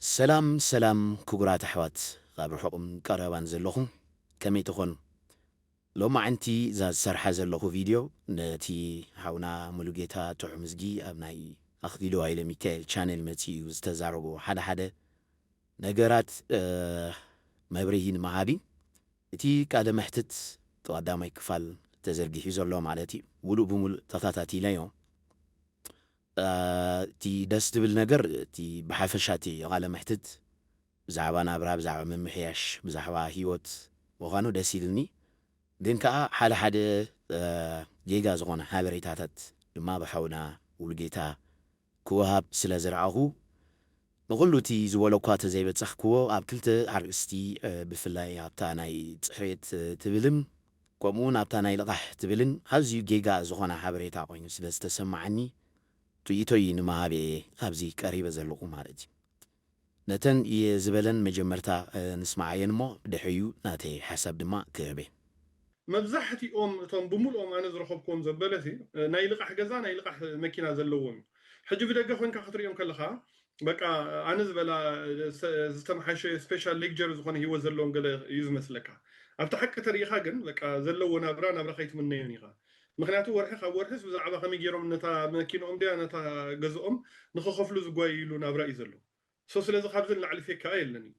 ሰላም ሰላም ክቡራት ኣሕዋት ኣብ ርሑቕን ቀረባን ዘለኹም ከመይ ትኾኑ? ሎማዓንቲ እዛ ዝሰርሓ ዘለኹ ቪድዮ ነቲ ሓውና ሙሉጌታ ጥዑምዝጊ ኣብ ናይ ኣኽሊሉ ሃይለ ሚካኤል ቻነል መጺኡ ዝተዛረቦ ሓደ ሓደ ነገራት መብርሂ ንምሃብ እዩ። እቲ ቃለ መሕትት ቀዳማይ ክፋል ተዘርጊሑ ዘሎ ማለት እዩ። ሙሉእ ብሙሉእ ተኸታቲለዮ። እቲ ደስ ዝብል ነገር እቲ ብሓፈሻ እቲ ቃለ መሕትት ብዛዕባ ናብራ ብዛዕባ ምምሕያሽ ብዛዕባ ሂወት ምዃኑ ደስ ኢልኒ። ግን ከዓ ሓደ ሓደ ጌጋ ዝኾነ ሓበሬታታት ድማ ብሓውና ውሉጌታ ክወሃብ ስለ ዝረኣኹ ንኹሉ እቲ ዝበለኳ ተዘይበጻሕክዎ ኣብ ክልተ ኣርእስቲ ብፍላይ ኣብታ ናይ ጽሕየት ትብልን ከምኡ እውን ኣብታ ናይ ልቓሕ ትብልን ኣዝዩ ጌጋ ዝኾነ ሓበሬታ ኮይኑ ስለ ዝተሰማዓኒ ርእይቶይ ንምሃብ እየ ኣብዚ ቀሪበ ዘለኹ ማለት እዩ። ነተን እየ ዝበለን መጀመርታ ንስማዓየን እሞ ብድሕሪኡ ናተይ ሓሳብ ድማ ክህብ እየ። መብዛሕትኦም እቶም ብምልኦም ኣነ ዝረኸብክዎም ዘበለ ናይ ልቓሕ ገዛ ናይ ልቓሕ መኪና ዘለዎም እዩ። ሕጂ ብደገ ኮንካ ክትሪኦም ከለኻ በቃ ኣነ ዝበላ ዝተመሓሸ ስፔሻል ሌግጀሪ ዝኾነ ሂወት ዘለዎም ገለ እዩ ዝመስለካ። ኣብቲ ሓቂ ተሪኢኻ ግን በቃ ዘለዎ ናብራ ናብራ ከይትምነዮን ኢኻ። ምክንያቱ ወርሒ ካብ ወርሒስ ብዛዕባ ከመይ ገይሮም ነታ መኪንኦም ድያ ነታ ገዝኦም ንኸኸፍሉ ዝጓየይሉ ናብራ እዩ ዘሎ። ሶ ስለዚ ካብዚ ንላዕሊ ፌክ ከዓ የለን እዩ።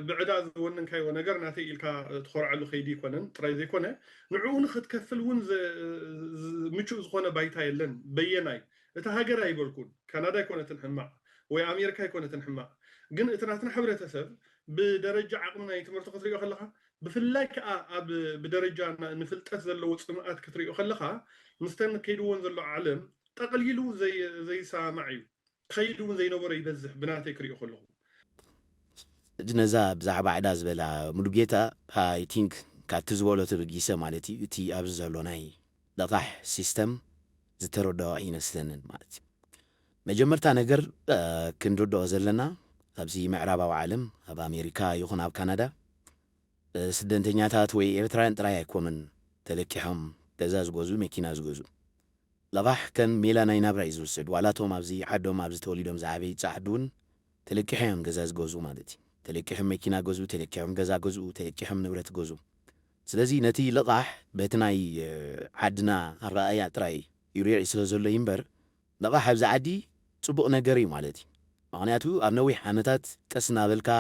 ብዕዳ ዝወነንካዮ ነገር ናተይ ኢልካ ትኾርዓሉ ከይዲ ይኮነን ጥራይ ዘይኮነ ንዕኡ ንክትከፍል እውን ምቹእ ዝኾነ ባይታ የለን። በየናይ እታ ሃገር ኣይበልኩን፣ ካናዳ ኣይኮነትን ሕማቕ ወይ ኣሜሪካ ኣይኮነትን ሕማቕ፣ ግን እቲ ናትና ሕብረተሰብ ብደረጃ ዓቕሚ ናይ ትምህርቲ ክትሪኦ ከለካ ብፍላይ ከዓ ኣብ ብደረጃ ንፍልጠት ዘለዎ ፅምኣት ክትሪኦ ከለካ ምስተን ከይድዎን ዘሎ ዓለም ጠቕሊሉ ዘይሰማማዕ እዩ። ክኸይድ እውን ዘይነበሮ ይበዝሕ ብናተይ ክሪኦ ከለኹ። ሕጂ ነዛ ብዛዕባ ዕዳ ዝበላ ሙሉጌታ I think ካብቲ ዝበሎ ተበጊሰ ማለት እዩ እቲ ኣብዚ ዘሎ ናይ ልቓሕ ሲስተም ዝተረድኦ ኣይመስለንን ማለት እዩ። መጀመርታ ነገር ክንርድኦ ዘለና ኣብዚ ምዕራባዊ ዓለም ኣብ ኣሜሪካ ይኹን ኣብ ካናዳ ስደተኛታት ወይ ኤርትራውያን ጥራይ ኣይኮኑን ተለቂሖም ገዛ ዝገዝኡ መኪና ዝገዝኡ። ልቓሕ ከም ሜላ ናይ ናብራ እዩ ዝውሰድ። ዋላ እቶም ኣብዚ ዓዶም ኣብዚ ተወሊዶም ዝዓበዩ ጻዕዱ እውን ተለቂሖም እዮም ገዛ ዝገዝኡ ማለት እዩ። ተለቂሖም መኪና ገዝኡ፣ ተለቂሖም ገዛ ገዝኡ፣ ተለቂሖም ንብረት ገዝኡ። ስለዚ ነቲ ልቓሕ በቲ ናይ ዓድና ኣረኣእያ ጥራይ ይርኦ ስለ ዘሎ እዩ እምበር ልቓሕ ኣብዚ ዓዲ ጽቡቕ ነገር እዩ ማለት እዩ። ምኽንያቱ ኣብ ነዊሕ ዓመታት ቀስ እናበልካ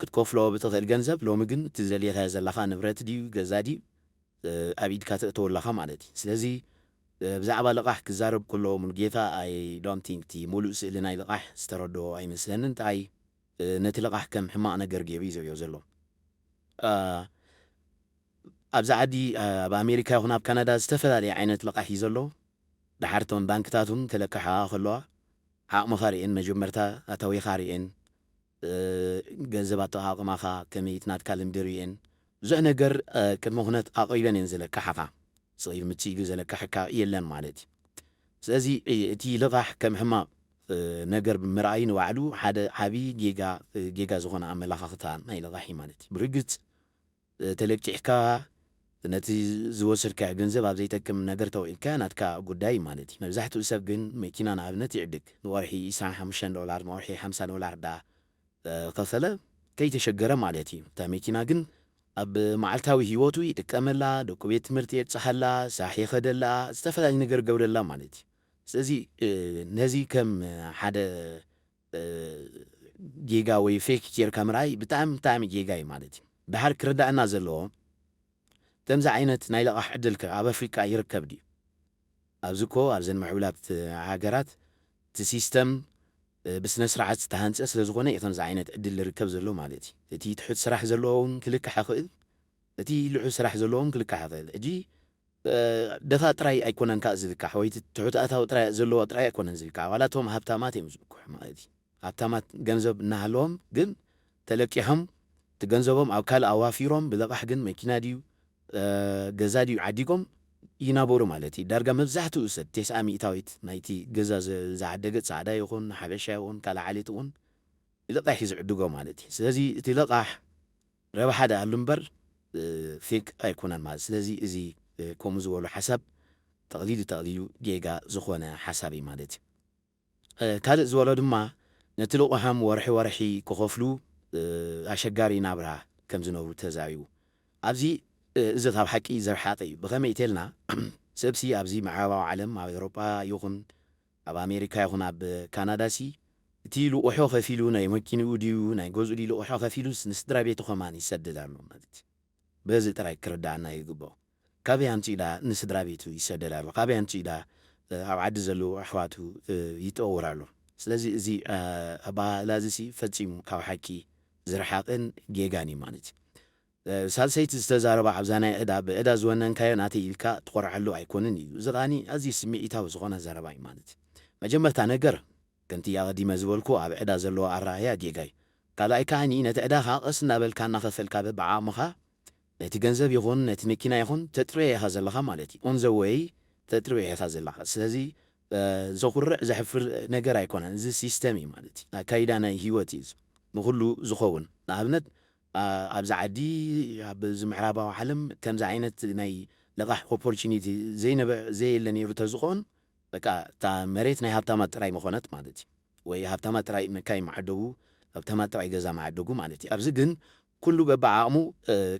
ክትከፍሎ ብትኽእል ገንዘብ ሎሚ ግን እቲ ዘድልየካዮ ዘለኻ ንብረት ድዩ ገዛ ድዩ ኣብ ኢድካ ተእተወ ኣለኻ ማለት እዩ። ስለዚ ብዛዕባ ልቓሕ ክዛረብ ከሎ ሙሉጌታ I don't think እቲ ሙሉእ ስእሊ ናይ ልቓሕ ዝተረድኦ ኣይመስለንን። ጥራይ ነቲ ልቓሕ ከም ሕማቕ ነገር ገይሩ እዩ ዝሪኦ ዘሎ። ኣብዚ ዓዲ ኣብ ኣሜሪካ ይኹን ኣብ ካናዳ ዝተፈላለየ ዓይነት ልቓሕ እዩ ዘሎ። ደሓር እቶም ባንክታት እውን ክልቅሓ ከለዋ ዓቕምኻ ርእየን መጀመርታ ኣታዊኻ ርእየን ገንዘብ ኣጠቓቕማኻ ከመይ እቲ ናትካ ልምዲ ርእየን ብዙሕ ነገር ቅድመ ኩነት ኣቕሪበን እየን ዝለቅሓኻ። ስቕ ኢሉ ምጽእ ኢሉ ዘለቅሓካ የለን ማለት እዩ። ስለዚ እቲ ልቓሕ ከም ሕማቕ ነገር ብምርኣይ ንባዕሉ ሓደ ዓብዪ ጌጋ ጌጋ ዝኾነ ኣመላኻኽታ ናይ ልቓሕ እዩ ማለት እዩ። ብርግጽ ተለቂሕካ ነቲ ዝወሰድካዮ ገንዘብ ኣብ ዘይጠቅም ነገር ተውዒልካዮ ናትካ ጉዳይ ማለት እዩ። መብዛሕትኡ ሰብ ግን መኪና ንኣብነት ይዕድግ ንወርሒ ዕስራን ሓሙሽተን ዶላር ንወርሒ ሓምሳ ዶላር ዳ ከፈለ ከይተሸገረ ማለት እዩ። እታ መኪና ግን ኣብ መዓልታዊ ህይወቱ ይጥቀመላ፣ ደቁ ቤት ትምህርቲ የብፅሓላ፣ ሳሕ የኸደላ፣ ዝተፈላለዩ ነገር ገብረላ ማለት እዩ። ስለዚ ነዚ ከም ሓደ ጌጋ ወይ ፌክ ጌርካ ምርኣይ ብጣዕሚ ብጣዕሚ ጌጋ እዩ ማለት እዩ። ድሓር ክርዳእና ዘለዎ ከምዚ ዓይነት ናይ ልቓሕ ዕድል ከ ኣብ ኣፍሪቃ ይርከብ ድዩ? ኣብዚ እኮ ኣብዘን ምዕቡላት ሃገራት እቲ ሲስተም ብስነ ስርዓት ዝተሃንፀ ስለ ዝኾነ እዩ ከምዚ ዓይነት ዕድል ዝርከብ ዘሎ ማለት እዩ። እቲ ትሑት ስራሕ ዘለዎ እውን ክልቃሕ ይኽእል፣ እቲ ልዑል ስራሕ ዘለዎ እውን ክልቃሕ ይኽእል። ሕጂ ደፋ ጥራይ ኣይኮነን ከዓ ዝልቃሕ ወይ ትሑት ኣታዊ ጥራይ ዘለዎ ጥራይ ኣይኮነን ዝልቃሕ ዋላ እቶም ሃብታማት እዮም ዝልቅሑ ማለት እዩ። ሃብታማት ገንዘብ እናሃለዎም ግን ተለቂሖም እቲ ገንዘቦም ኣብ ካልእ ኣዋፊሮም ብልቓሕ ግን መኪና ድዩ ገዛ ድዩ ዓዲጎም ይናበሩ ማለት እዩ። ዳርጋ መብዛሕትኡ ሰብ ቴስዓ ሚእታዊት ናይቲ ገዛ ዝዓደገ ጻዕዳ ይኹን ሓበሻ ይኹን ካልእ ዓሌት እውን ብልቓሕ እዩ ዝዕድጎ ማለት እዩ። ስለዚ እቲ ልቓሕ ረብሓ ደኣ ኣሉ እምበር ፌክ ኣይኮነን ማለት ስለዚ እዚ ከምኡ ዝበሉ ሓሳብ ጠቕሊሉ ጠቕሊሉ ጌጋ ዝኾነ ሓሳብ እዩ ማለት እዩ። ካልእ ዝበሎ ድማ ነቲ ልቑሖም ወርሒ ወርሒ ክኸፍሉ ኣሸጋሪ ናብራ ከም ዝነብሩ ተዛሪቡ። ኣብዚ እዚ ካብ ሓቂ ዝረሓቐ እዩ። ብኸመይ ኢተልና፣ ሰብሲ ኣብዚ ምዕራባዊ ዓለም፣ ኣብ ኤውሮጳ ይኹን ኣብ ኣሜሪካ ይኹን ኣብ ካናዳሲ፣ እቲ ልቑሖ ከፊሉ፣ ናይ መኪንኡ ድዩ ናይ ገዝኡ ድዩ ልቑሖ ከፊሉስ ንስድራ ቤቱ ከማን ይሰድድ ኣሎ ማለት እዩ። በዚ ጥራይ ክርዳእና ይግብኦ። ካበይ ኣምፂኡ ኢዳ ንስድራ ቤቱ ይሰደድ ኣሎ? ካበይ ኣምፂኡ ኢዳ ኣብ ዓዲ ዘለዉ ኣሕዋቱ ይጠውር ኣሎ? ስለዚ እዚ ኣባህላ እዚ ፈፂሙ ካብ ሓቂ ዝረሓቐን ጌጋን እዩ ማለት እዩ። ሳልሰይቲ ዝተዛረባ ኣብዛ ናይ ዕዳ፣ ብዕዳ ዝወነንካዮ ናተይ ኢልካ ትኾርዓሉ ኣይኮንን እዩ። እዚ ከዓኒ ኣዝዩ ስምዒታዊ ዝኾነ ዘረባ እዩ ማለት እዩ። መጀመርታ ነገር ከምቲ ኣቐዲመ ዝበልኩ ኣብ ዕዳ ዘለዎ ኣረኣእያ ጌጋ እዩ። ካልኣይ ከዓኒ ነቲ ዕዳኻ ቀስ እናበልካ እናኸፈልካ በብዓቕምኻ ነቲ ገንዘብ ይኹን ነቲ መኪና ይኹን ተጥርዮ ኢኻ ዘለኻ ማለት እዩ። On the way ተጥርዮ ኢኻ ዘለኻ። ስለዚ ዘኹርዕ ዘሕፍር ነገር ኣይኮነን። እዚ ሲስተም እዩ ማለት እዩ። ኣካይዳ ናይ ህይወት እዩ። ንኹሉ ዝኸውን ንኣብነት ኣብዚ ዓዲ ኣብዚ ምዕራባዊ ዓለም ከምዚ ዓይነት ናይ ልቓሕ ኦፖርቹኒቲ ዘይነበ ዘየለ ነይሩ ተዝኾን በቃ እታ መሬት ናይ ሃብታማት ጥራይ ምኾነት ማለት እዩ። ወይ ሃብታማት ጥራይ መካይ መዓደጉ፣ ሃብታማት ጥራይ ገዛ መዓደጉ ማለት እዩ። ኣብዚ ግን ኩሉ በብዓቕሙ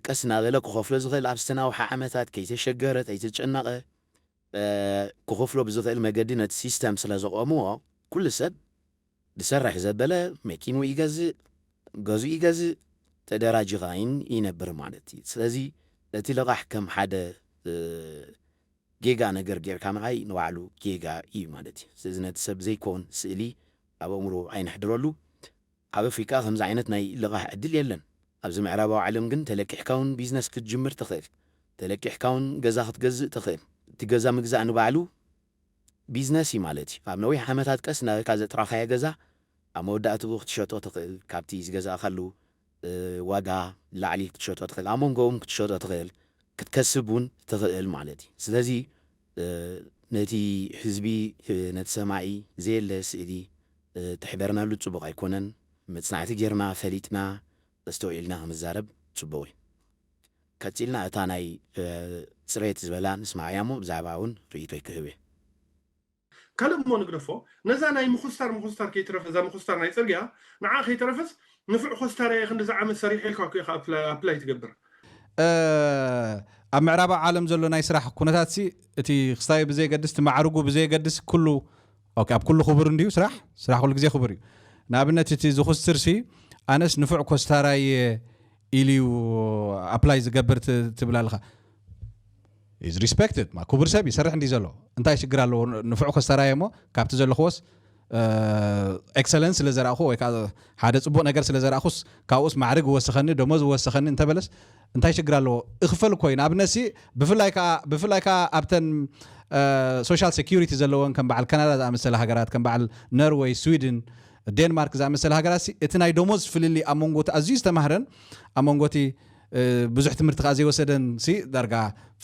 ቀስ እናበለ ክኸፍሎ ዝኽእል ኣብ ዝተናውሐ ዓመታት ከይተሸገረ ከይተጨነቐ ክኸፍሎ ብዝኽእል መገዲ ነቲ ሲስተም ስለ ዘቆምዎ ኩሉ ሰብ ዝሰርሕ ዘበለ መኪኑ ይገዝእ፣ ገዙ ይገዝእ፣ ተደራጂ ኸይን ይነብር ማለት እዩ። ስለዚ እቲ ልቓሕ ከም ሓደ ጌጋ ነገር ጌርካ ምርኣይ ንባዕሉ ጌጋ እዩ ማለት እዩ። ስለዚ ነቲ ሰብ ዘይኮን ስእሊ ኣብ ኣእምሮ ኣይነሕድረሉ። ኣብ ኣፍሪቃ ከምዚ ዓይነት ናይ ልቓሕ ዕድል የለን። ኣብዚ ምዕራባዊ ዓለም ግን ተለቂሕካ እውን ቢዝነስ ክትጅምር ትኽእል። ተለቂሕካ እውን ገዛ ክትገዝእ ትኽእል። እቲ ገዛ ምግዛእ ንባዕሉ ቢዝነስ እዩ ማለት እዩ። ኣብ ነዊሕ ዓመታት ቀስ እናበልካ ዘጥራኻዮ ገዛ ኣብ መወዳእትኡ ክትሸጦ ትኽእል። ካብቲ ዝገዛእካሉ ዋጋ ላዕሊ ክትሸጦ ትኽእል። ኣብ መንጎ እውን ክትሸጦ ትኽእል። ክትከስብ እውን ትኽእል ማለት እዩ። ስለዚ ነቲ ህዝቢ ነቲ ሰማዒ ዘየለ ስእሊ ተሕደርናሉ ጽቡቕ ኣይኮነን። መጽናዕቲ ጌርና ፈሊጥና ኣስተውዒልና ክንዛረብ ጽቡቕ እዩ። ቀጺልና እታ ናይ ጽሬት ዝበላ ንስማዕያ እሞ ብዛዕባ እውን ርእይቶይ ክህብ እየ። ካልእ እሞ ንግደፎ፣ ነዛ ናይ ምኹስታር ምኹስታር ከይትረፈ፣ እዛ ምኹስታር ናይ ጽርግያ ንዓ ከይተረፈስ ንፉዕ ኮስታራየ ክንዲ ዝዓመት ሰሪሐ ኢልካ እኮ ኢኻ ኣፕላይ ትገብር። ኣብ ምዕራባዊ ዓለም ዘሎ ናይ ስራሕ ኩነታት ሲ እቲ ክስታዩ ብዘየገድስ እቲ ማዕርጉ ብዘየገድስ ኩሉ ኦኬ ኣብ ኩሉ ክቡር እንድዩ ስራሕ ስራሕ ኩሉ ግዜ ክቡር እዩ። ንኣብነት እቲ ዝኹስትር ሲ ኣነስ ንፉዕ ኮስታራየ ኢልዩ ኣፕላይ ዝገብር ትብል ኣለኻ is respected ማ ክቡር ሰብ ይሰርሕ እንዲ ዘሎ እንታይ ሽግር ኣለዎ ንፉዕ ኮስታራየ እሞ ካብቲ ዘለኽዎስ excellence ስለ ዘረእኹ ወይ ከዓ ሓደ ፅቡቅ ነገር ስለ ዘረእኹስ ካብኡስ ማዕርግ ወሰኸኒ ደሞዝ ወሰኸኒ እንተበለስ እንታይ ሽግር ኣለዎ እኽፈል እኮ እዩ ንኣብነት ሲ ብፍላይ ከዓ ብፍላይ ከዓ ኣብተን social security ዘለወን ከም በዓል ካናዳ ዝኣመሰለ ሃገራት ከም በዓል ነርወይ ስዊድን ዴንማርክ ዝኣመሰለ ሃገራት ሲ እቲ ናይ ደሞዝ ፍልልይ ኣብ መንጎ እቲ ኣዝዩ ዝተማህረን ኣብ መንጎ እቲ ብዙሕ ትምህርቲ ከዓ ዘይወሰደን ሲ ዳርጋ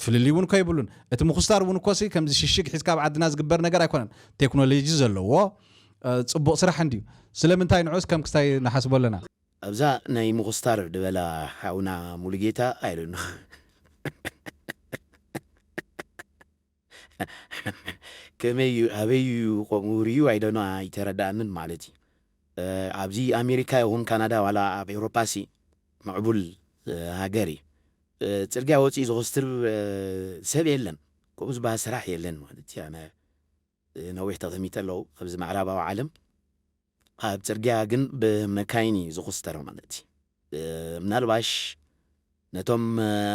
ፍልልይ እውን እኮ የብሉን እቲ ምኹስታር እውን እኮ ሲ ከምዚ ሽሽግ ሒዝካ ኣብ ዓድና ዝግበር ነገር ኣይኮነን ቴክኖሎጂ ዘለዎ ፅቡቕ ስራሕ እንድዩ ስለምንታይ ንዑስ ከም ክስታይ ንሓስቦ ኣለና ኣብዛ ናይ ምኹስታር ድበላ ሓውና ሙሉጌታ ኣይደኖ ከመይ እዩ ኣበይ እዩ ከምኡ ርዩ ኣይደኖ ኣይተረዳእንን ማለት እዩ ኣብዚ ኣሜሪካ ይኹን ካናዳ ዋላ ኣብ ኤውሮጳ ሲ ምዕቡል ሃገር እዩ ጽርግያ ወፂኡ ዝኹስትር ሰብ የለን ከምኡ ዝበሃል ስራሕ የለን ማለት እዩ ነዊሕ ተቐሚጠ ኣለዉ ኣብዚ ምዕራባዊ ዓለም ኣብ ጽርግያ ግን ብመካይን እዩ ዝኹስተር ማለት እዩ ምናልባሽ ነቶም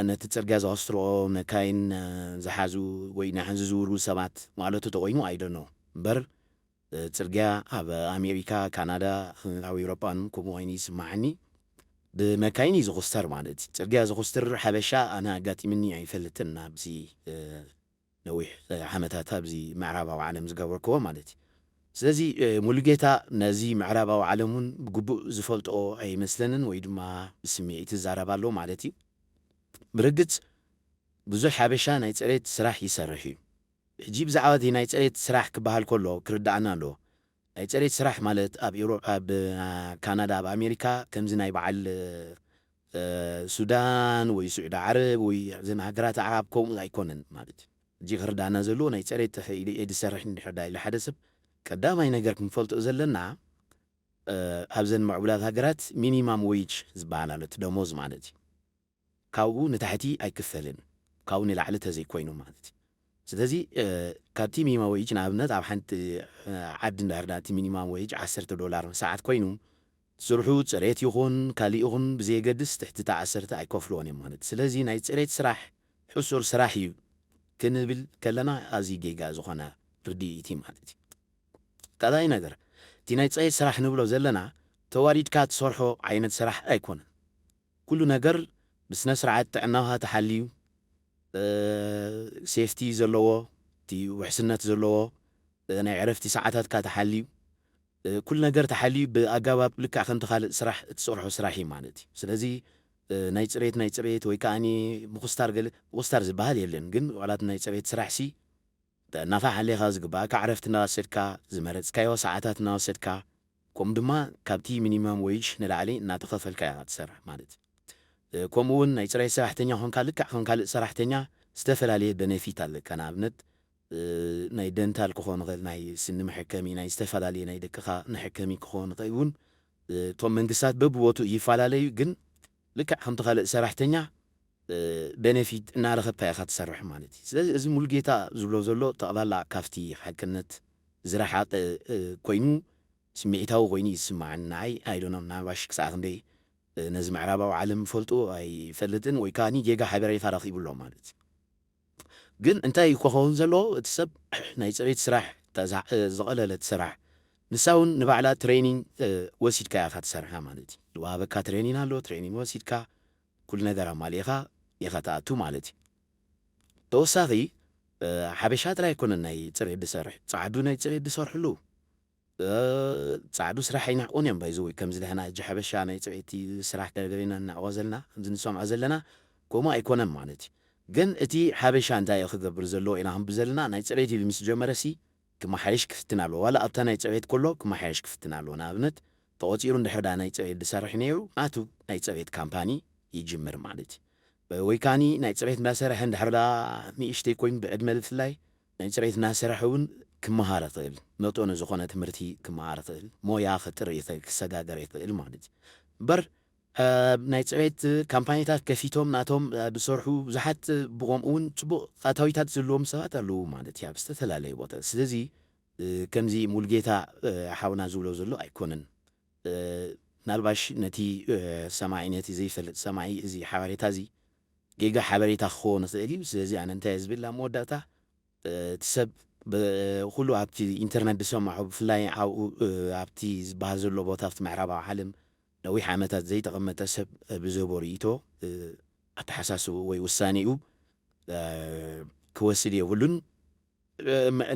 ነቲ ጽርግያ ዘኸስትርኦ መካይን ዝሓዙ ወይ ንሓንዚ ዝውሩ ሰባት ማለቱ ተቆይሙ ኣይደኖ እምበር ጽርግያ ኣብ ኣሜሪካ ካናዳ ኣብ ኤውሮጳን ከምኡ ኮይኑ ይስማዓኒ ብመካይን እዩ ዝኹስተር ማለት እዩ ጽርግያ ዝኹስትር ሓበሻ ኣነ ኣጋጢምኒ ኣይፈልጥን ኣብዚ ነዊሕ ዓመታት ኣብዚ ምዕራባዊ ዓለም ዝገበርክዎ ማለት እዩ ስለዚ ሙሉጌታ ነዚ ምዕራባዊ ዓለም እውን ብግቡእ ዝፈልጥኦ ኣይመስለንን ወይ ድማ ብስምዒት ይዛረብ ኣሎ ማለት እዩ ብርግጽ ብዙሕ ሓበሻ ናይ ጽሬት ስራሕ ይሰርሕ እዩ ሕጂ ብዛዕባ እቲ ናይ ጽሬት ስራሕ ክበሃል ከሎ ክርዳኣና ኣለዎ ናይ ጽሬት ስራሕ ማለት ኣብ ኤውሮጳ ኣብ ካናዳ ኣብ ኣሜሪካ ከምዚ ናይ በዓል ሱዳን ወይ ስዑዲ ዓረብ ወይ ዘን ሃገራት ዓረብ ከምኡ ኣይኮነን ማለት እዩ ሕጂ ክርዳና ዘለዎ ናይ ጸሬት ኢሉ እየ ዝሰርሕ እንድሕር ዳ ኢለ ሓደ ሰብ ቀዳማይ ነገር ክንፈልጦ ዘለና ኣብዘን ምዕቡላት ሃገራት ሚኒማም ዌጅ ዝበሃል ኣሎ፣ እቲ ደሞዝ ማለት እዩ። ካብኡ ንታሕቲ ኣይክፈልን፣ ካብኡ ንላዕሊ ተዘይኮይኑ ማለት እዩ። ስለዚ ካብቲ ሚኒማም ዌጅ፣ ንኣብነት ኣብ ሓንቲ ዓዲ እንድሕር እቲ ሚኒማም ዌጅ ዓሰርተ ዶላር ንሰዓት ኮይኑ፣ ስርሑ ጽሬት ይኹን ካሊእ ይኹን ብዘየገድስ ትሕቲ እቲ ዓሰርተ ኣይከፍልዎን እዮም ማለት እዩ። ስለዚ ናይ ጽሬት ስራሕ ሕሱር ስራሕ እዩ ክንብል ከለና ኣዝዩ ጌጋ ዝኾነ ርድኢት እዩ ማለት እዩ። ካልኣይ ነገር፣ እቲ ናይ ጽሬት ስራሕ ንብሎ ዘለና ተዋሪድካ ትሰርሖ ዓይነት ስራሕ ኣይኮነን። ኩሉ ነገር ብስነ ስርዓት ጥዕናኻ ተሓልዩ፣ ሴፍቲ ዘለዎ፣ እቲ ውሕስነት ዘለዎ፣ ናይ ዕረፍቲ ሰዓታትካ ተሓልዩ፣ ኩሉ ነገር ተሓልዩ ብኣገባብ ልክዕ ከምቲ ካልእ ስራሕ እትሰርሖ ስራሕ እዩ ማለት እዩ። ስለዚ ናይ ጽሬት ናይ ጽሬት ወይ ከኣ ምኹስታር ገለ ምኹስታር ዝበሃል የለን፣ ግን ዋላ እቲ ናይ ጽሬት ስራሕ ሲ ናኻ ሓሌኻ ዝግባእካ ዕረፍቲ እናወሰድካ፣ ዝመረጽካዮ ሰዓታት እናወሰድካ፣ ከምኡ ድማ ካብቲ ሚኒመም ዌጅ ንላዕሊ እናተኸፈልካ ኢኻ ትሰርሕ ማለት እዩ። ከምኡ እውን ናይ ጽሬት ሰራሕተኛ ኾንካ ልክዕ ከም ካልእ ሰራሕተኛ ዝተፈላለየ በነፊት ኣለካ። ንኣብነት ናይ ደንታል ክኾን ይኽእል፣ ናይ ስኒ መሐከሚ፣ ናይ ዝተፈላለየ ናይ ደቅኻ መሐከሚ ክኾን ይኽእል እውን። እቶም መንግስታት በብቦትኡ ይፈላለዩ፣ ግን ልክዕ ከምቲ ካልእ ሰራሕተኛ በነፊት እናረኸብካ ኢኻ ትሰርሕ ማለት እዩ። ስለዚ እዚ ሙሉጌታ ዝብሎ ዘሎ ጠቕላላ ካብቲ ሓቅነት ዝረሓቐ ኮይኑ ስምዒታዊ ኮይኑ ይስማዓኒ። ንዓይ ኣይዶኖም ናባሽ ክሳዕ ክንደይ ነዚ ምዕራባዊ ዓለም ፈልጡ ኣይፈልጥን ወይ ከዓ ጌጋ ሓበሬታ ረኺቡ ኣሎ ማለት እዩ። ግን እንታይ እዩ ክኸውን ዘለዎ? እቲ ሰብ ናይ ጽሬት ስራሕ፣ እታ ዝቐለለት ስራሕ፣ ንሳ እውን ንባዕላ ትሬኒንግ ወሲድካ ኢኻ ትሰርሓ ማለት እዩ። ዝወሃበካ ትሬኒንግ ኣሎ፣ ትሬኒንግ ወሲድካ ኩሉ ነገር ኣማሊእኻ ኢኻ ትኣቱ ማለት እዩ። ተወሳኺ ሓበሻ ጥራይ ኣይኮነን ናይ ጽሬት ዝሰርሕ፣ ጻዕዱ ናይ ጽሬት ዝሰርሕሉ። ጻዕዱ ስራሕ ኣይንዕቁን እዮም ባይዘወይ። ከምዚ ንሕና ሕጂ ሓበሻ ናይ ጽሬት ስራሕ ገለገለ ኢና ንዕቆ ዘለና፣ ከምዚ ንሰምዖ ዘለና፣ ከምኡ ኣይኮነን ማለት እዩ። ግን እቲ ሓበሻ እንታይ እዩ ክገብር ዘለዎ ኢና ክንብል ዘለና፣ ናይ ጽሬት ኢሉ ምስ ጀመረ ሲ ክመሓየሽ ክፍትን ኣለዎ። ዋላ ኣብታ ናይ ጽሬት ከሎ ክመሓየሽ ክፍትን ኣለዎ። ንኣብነት ተቖጺሩ እንድሕር ደኣ ናይ ጽሬት ዝሰርሕ ነይሩ፣ ናቱ ናይ ጽሬት ካምፓኒ ይጅምር ማለት እዩ። ወይ ከኣኒ ናይ ጽሬት እንዳሰርሐ እንድሕር ደኣ ንእሽተይ ኮይኑ ብዕድመ ብፍላይ ናይ ጽሬት እናሰርሐ እውን ክመሃር ይኽእል፣ መጠኑ ዝኾነ ትምህርቲ ክመሃር ይኽእል፣ ሞያ ክጥሪ ይኽእል፣ ክሰጋገር ይኽእል ማለት እዩ። እምበር ናይ ጽሬት ካምፓኒታት ከፊቶም ናቶም ዝሰርሑ ብዙሓት ብኸምኡ እውን ጽቡቕ ኣታዊታት ዘለዎም ሰባት ኣለዉ ማለት እዩ ኣብ ዝተፈላለየ ቦታ። ስለዚ ከምዚ ሙሉጌታ ሓውና ዝብሎ ዘሎ ኣይኮነን። ምናልባሽ ነቲ ሰማዒ፣ ነቲ ዘይፈልጥ ሰማዒ እዚ ሓበሬታ እዚ ጌጋ ሓበሬታ ክኸውን ይኽእል እዩ። ስለዚ ኣነ እንታይ እየ ዝብል ኣብ መወዳእታ እቲ ሰብ ኩሉ ኣብቲ ኢንተርነት ዝሰማዖ ብፍላይ ኣብኡ ኣብቲ ዝበሃል ዘሎ ቦታ ኣብቲ ምዕራባዊ ዓለም ነዊሕ ዓመታት ዘይተቐመጠ ሰብ ብዝህቦ ርእይቶ ኣተሓሳስቡ ወይ ውሳኔኡ ክወስድ የብሉን።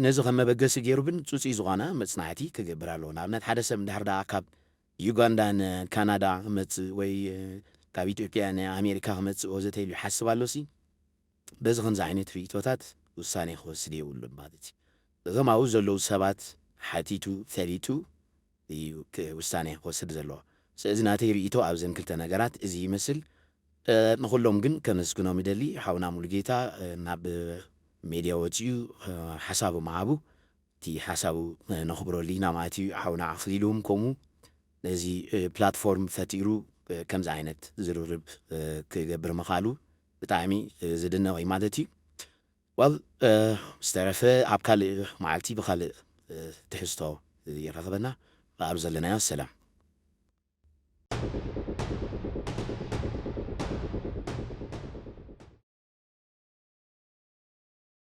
ነዚ ከም መበገሲ ገይሩ ግን ጽጹይ ዝኾነ መጽናዕቲ ክገብር ኣለዎ። ንኣብነት ሓደ ሰብ እንድሕር ደኣ ካብ ዩጋንዳ ንካናዳ ክመጽእ ወይ ካብ ኢትዮጵያ ንኣሜሪካ ክመጽእ ወዘተ ኢሉ ይሓስብ ኣሎሲ በዚ ከምዚ ዓይነት ርእይቶታት ውሳኔ ክወስድ የብሉን ማለት እዩ። እዞም ኣብኡ ዘለዉ ሰባት ሓቲቱ ፈሊጡ እዩ ውሳኔ ክወስድ ዘለዎ። ስለዚ ናተይ ርእይቶ ኣብዘን ክልተ ነገራት እዚ ይመስል። ንኹሎም ግን ከመስግኖም ይደሊ። ሓውና ሙሉጌታ ናብ ሜድያ ወፂኡ ሓሳቡ ምሃቡ እቲ ሓሳቡ ነኽብረሉ ኢና ማለት እዩ። ሓውና ኣኽሊሉ እውን ከምኡ ነዚ ፕላትፎርም ፈጢሩ ከምዚ ዓይነት ዝርርብ ክገብር ምኻሉ ብጣዕሚ ዝድነቕ እዩ ማለት እዩ። ዋል ዝተረፈ ኣብ ካልእ መዓልቲ ብኻልእ ትሕዝቶ ይራኸበና። ኣብ ዘለናዮ ሰላም።